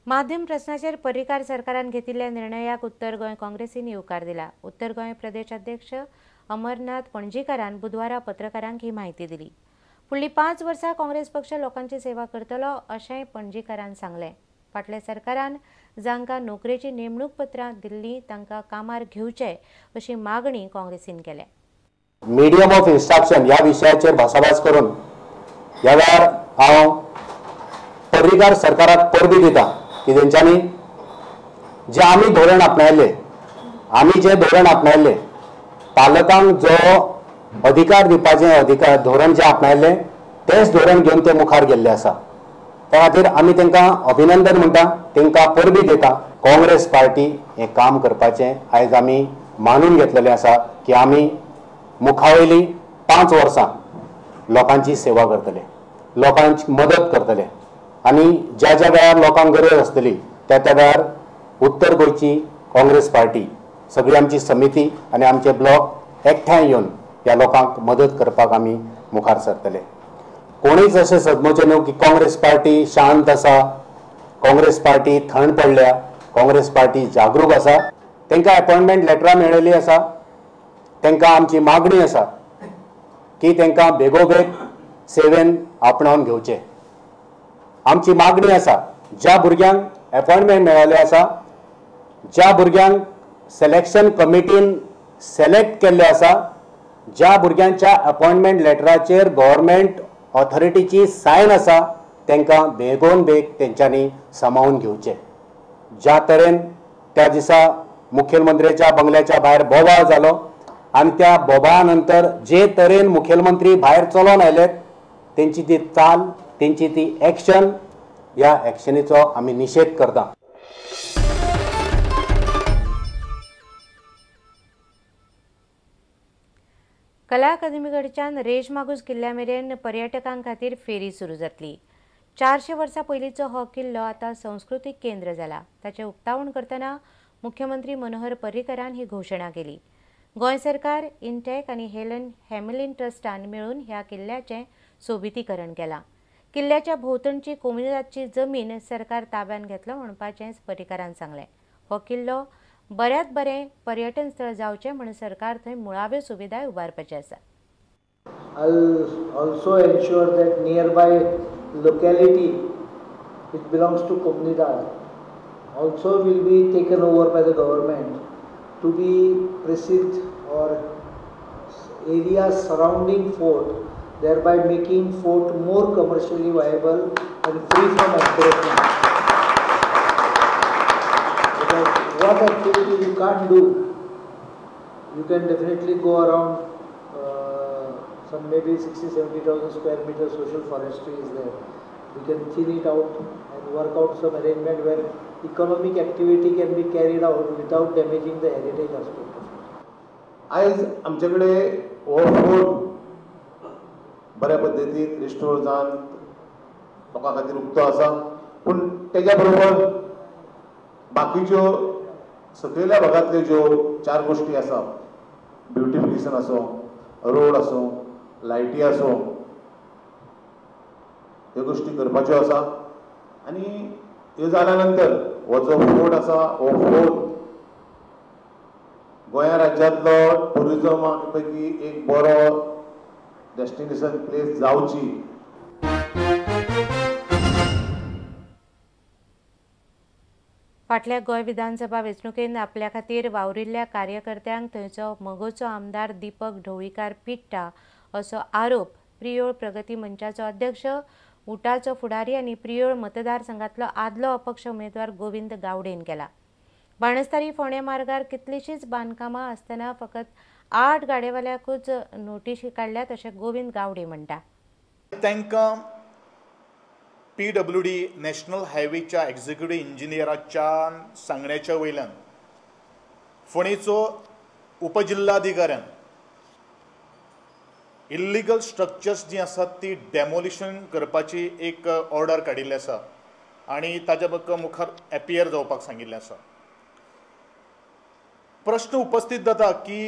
माध्यम प्रश्नाचेर पर्रीकार सरकारान घेतिल्ल्या निर्णयाक उत्तर गोंय काँग्रेसीन येवकार दिला. उत्तर गोंय प्रदेश अध्यक्ष अमरनाथ पणजीकारान बुधवारा पत्रकारांक ही म्हायती दिली. फुडलीं 5 वर्सां काँग्रेस पक्ष लोकांची सेवा करतलो अशेंय पणजीकारान सांगलें. फाटल्या सरकारान जांकां नोकरेची नेमणूक पत्रां दिल्लीं तांकां कामार घेवचे अशी मागणी काँग्रेसीन केल्या. मिडियम ऑफ इन्स्ट्रक्शन ह्या विशयाचेर भासाभास करून ह्या वेळार हांव पर्रीकार सरकाराक परबी दिता की तेंच्यांनी जे आमी धोरण आपणायले, आमी जे धोरण आपणायले पालकांक जो अधिकार दिवपाचें अधिकार धोरण जें आपणायलें तेंच धोरण घेवन ते मुखार गेल्ले आसा. त्या खातीर आमी तांकां अभिनंदन म्हणटा, तांकां परबी दिता. काँग्रेस पार्टी हें काम करपाचें आयज आमी मानून घेतलेलें आसा की आमी मुखावयली 5 वर्सां लोकांची सेवा करतले, लोकांची मदत करतले आनी ज्या ज्या वेळार लोकांक गरज आसतली त्या त्या वेळार उत्तर गोंयची काँग्रेस पार्टी सगळी आमची समिती आनी आमचे ब्लॉक एकठांय येवन ह्या लोकांक मदत करपाक आमी मुखार सरतले. कोणीच अशें समजचें न्हू की काँग्रेस पार्टी शांत आसा, काँग्रेस पार्टी थंड पडल्या. काँग्रेस पार्टी जागरूक आसा. तांकां अपॉयंटमेंट लेटरां मेळिल्ली आसा. तांकां आमची मागणी आसा की तांकां बेगोबेग सेवेन आपणावन घेवचें. आमची मागणी आसा ज्या भुरग्यांक अपॉयंटमेंट मेळिल्लें आसा, ज्या भुरग्यांक सिलेक्शन कमिटीन सिलेक्ट केल्लें आसा, ज्या भुरग्यांच्या अपॉयंटमेंट लेटराचेर गव्हर्मेंट ऑथॉरिटीची सायन आसा, तांकां बेगोन बेग तेंच्यांनी सामावून घेवचें. ज्या तरेन त्या दिसा मुखेलमंत्र्याच्या बंगल्याच्या भायर बोवाळ जालो आनी त्या बोवाळा नंतर जे तरेन मुखेलमंत्री भायर चलोन आयले तेंची ती चाल, तेंची ती एक्शन, ह्या एक्शनीचो आमी निशेध करता. कला अकादमीकडच्यान रेश मागूस किल्ल्या मेरेन पर्यटकां खातीर फेरी सुरू जातली. 400 वर्सां पयलींचो हो किल्लो आतां संस्कृतीक केंद्र जाला. ताचें उक्तावण करतना मुख्यमंत्री मनोहर पर्रीकरान ही घोशणा केली. गोंय सरकार, इंटॅक आनी हेलन हॅमलिन ट्रस्टान मेळून ह्या किल्ल्याचें सोबितीकरण केलां. किल्ल्याच्या भोंवतणची कोमुनिदादची जमीन सरकार ताब्यात घेतलो म्हणपाचेंच पर्रीकरान सांगलें. हो किल्लो बऱ्यांत बरें पर्यटन स्थळ जावचें म्हूण सरकार थंय मुळाव्यो सुविधाय उबारपाचें आसा. I'll also ensure that nearby locality which belongs to Comunidad also will be taken over by the government to be precinct or area surrounding fort, thereby making fort more commercially viable and free from encroachment. Because what activity you can't do, you can definitely go around some maybe 60-70,000 square meter social forestry is there. We can thin it out and work out some arrangement where economic activity can be carried out without damaging the heritage aspect of it. आयज आमचे कडेन हो fort बऱ्या पद्दतीन restore जावन लोकां खातीर उक्तो आसा, पूण तेज्या बरोबर बाकीच्यो सकयल्या भागांतल्यो ज्यो 4 गोश्टी आसा, ब्युटिफिकेशन आसूं, रोड आसूं, लायटी आसूं, ह्यो गोश्टी करपाच्यो आसा. आनी ह्यो जाल्या नंतर हो जो फोर्ट आसा हो फोर्ट गोंया राज्यांतलो ट्युरिजमा पैकी एक बरो डेस्टिनेशन प्लेस जावची. फाटल्या गोंय विधानसभा वेंचणुकेन आपल्या खातीर वावरिल्ल्या कार्यकर्त्यांक थंयचो मगोचो आमदार दीपक ढवळीकार पिडटा असो आरोप प्रियोळ प्रगती मंचाचो अध्यक्ष, उटाचो फुडारी आनी प्रियोळ मतदारसंघातलो आदलो अपक्ष उमेदवार गोविंद गावडेन केला. बाणस्तारी फोंडें मार्गार कितलींशींच बांदकामां आसतना फकत 8 गाडेवाल्यांकूच नोटिशी काडल्यात अशें गोविंद गावडे म्हणटा. तांकां PWD national हायवेच्या एक्झिक्युटीव इंजिनियराच्या सांगण्याच्या वयल्यान फोंडेचो उपजिल्हाधिकाऱ्यान इल्लिगल स्ट्रक्चर्स जी आसात ती डेमोलिशन करपाची एक ऑर्डर काडिल्ली आसा आनी ताच्या मुखार एपियर जावपाक सांगिल्लें आसा. प्रश्न उपस्थित जाता की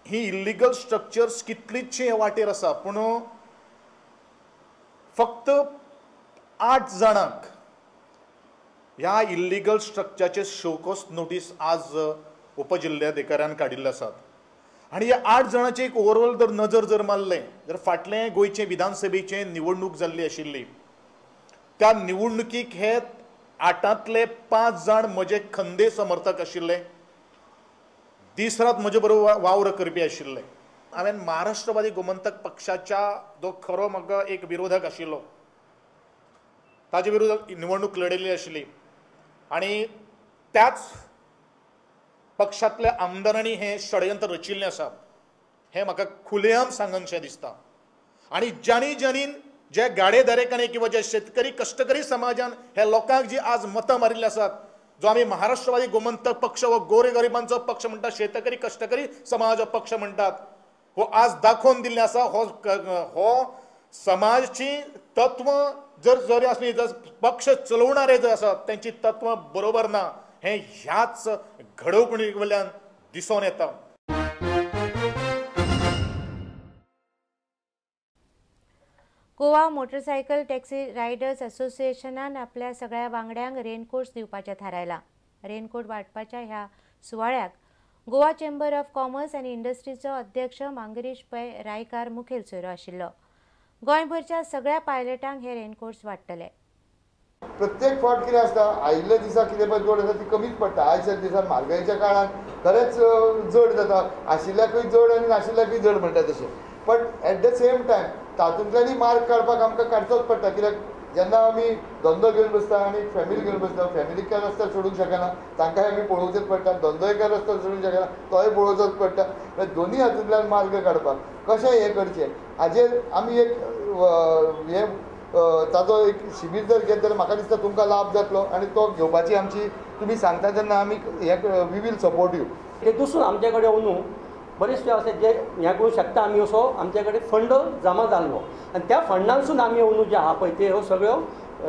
ही इल्लिगल स्ट्रक्चर्स कितलीचशी वाटेर आसा, पूण फक्त 8 जाणांक ह्या इल्लिगल स्ट्रक्चराचे शोकॉज नोटीस आज उपजिल्ल्याधिकाऱ्यान काडिल्ले आसात आनी ह्या 8 जाणांचे एक ओवरऑल जर नजर जर मारलें जर फाटलें गोंयचे विधानसभेचे निवडणूक जाल्ली आशिल्ली त्या निवडणुकीक हे 8तांतले 5 जाण म्हजे खंदे समर्थक आशिल्ले, दीस रात म्हजे बरोबर वावर करपी आशिल्ले। हांवें महाराष्ट्रवादी गोमंतक पक्षाच्या जो खरो म्हाका एक विरोधक आशिल्लो ताजे विरोधात निवडणूक लढयल्ली आशिल्ली आनी त्याच पक्षांतल्या आमदारांनी हें षडयंत्र रचिल्लें आसा हें म्हाका खुलेआम सांगनशें दिसता। आनी ज्यांनी ज्यांनी जे गाडेदारेकांनी किंवा जे शेतकरी कश्टकरी समाजान हे लोकांक जी आज मतां मारिल्लीं आसात, जो आमी महाराष्ट्रवादी गोमंतक पक्ष हो गोरगरिबांचो पक्ष म्हणटात, शेतकरी कश्टकरी समाज पक्ष म्हणटात, हो आज दाखोवन दिल्लें आसा। हो समाजची तत्व जर जरी आसली जर पक्ष चलोवणारे जे आसात तेंची तत्व बरोबर ना हें ह्याच घडोवणी वयल्यान दिसून येता। गोवा मोटरसायकल टॅक्सी रायडर्स असोसिएशनान आपल्या सगळ्या वांगड्यांक रेनकोट्स दिवपाचें थारायलां। रेनकोट वांटपाच्या ह्या सुवाळ्याक गोवा चेंबर ऑफ कॉमर्स आनी इंडस्ट्रीचो अध्यक्ष मांगरीश पै रायकार मुखेल सोयरो आशिल्लो। गोंयभरच्या सगळ्या पायलटांक हे रेनकोट्स वांट्टले। प्रत्येक फावट कितें आसता, आयिल्ल्या दिसा कितें पळय जोड आसा ती कमीच पडटा। आयच्या दिसा म्हारगायेच्या काळान खरेंच जड जाता, आशिल्ल्याकूय जड आनी नाशिल्ल्याकूय जड म्हणटा तशें। पण एट the same time तातूंतल्यानूय मार्ग काडपाक आमकां काडचोच पडटा, कित्याक जेन्ना आमी धंदो घेवन बसता आनी फॅमिली घेवन बसता, फॅमिलीक काय रस्त्यार सोडूंक शकना, तांकांय आमी पळोवचेच पडटा, धंदोय काय रस्त्यार सोडूंक शकना, तोय पळोवचोच पडटा। दोनूय हातूंतल्यान मार्ग काडपाक कशें हें करचें हाजेर आमी एक हें ताजो एक शिबीर जर घेत जाल्यार म्हाका दिसता तुमकां लाभ जातलो आनी तो घेवपाची आमची तुमी सांगता तेन्ना आमी हें we will support you. ते दुसरो आमचे कडेन अंदू बरेचशे अशे जे हें करूंक शकता आमी, असो आमचे कडेन फंड जमा जाल्लो आनी त्या फंडांसून आमी अंदू जे आहा पळय ते ह्यो सगळ्यो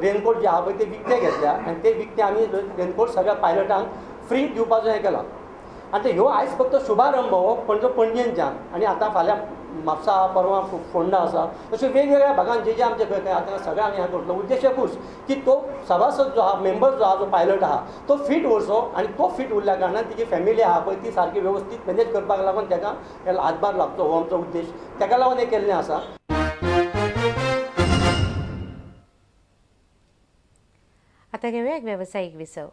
रेनकोट जे आहा पळय ते विकते घेतल्या आनी ते विकते आमी रेनकोट सगळ्या पायलटांक फ्री दिवपाचो हें केलां। आनी ते ह्यो आयज फक्त शुभारंभ हो पण जो पणजेंच्यान आनी आतां फाल्यां म्हापसा परवां फोंडा आसा अशे वेगवेगळ्या भागान जे जे आमचे खंय खंय आतां सगळ्या आमी हें करतलो। उद्देश एकूच की तो सभासद जो आहा मेंबर जो आहा जो पायलट आहा तो फीट उरचो आनी तो फीट उरल्या कारणान तिजी फॅमिली आहा पळय ती सारकी वेवस्थीत मॅनेज करपाक लागून ताका हातभार लागचो हो आमचो उद्देश, ताका लागून हें केल्लें आसा। आतां घेवया एक वेवसायीक विसव।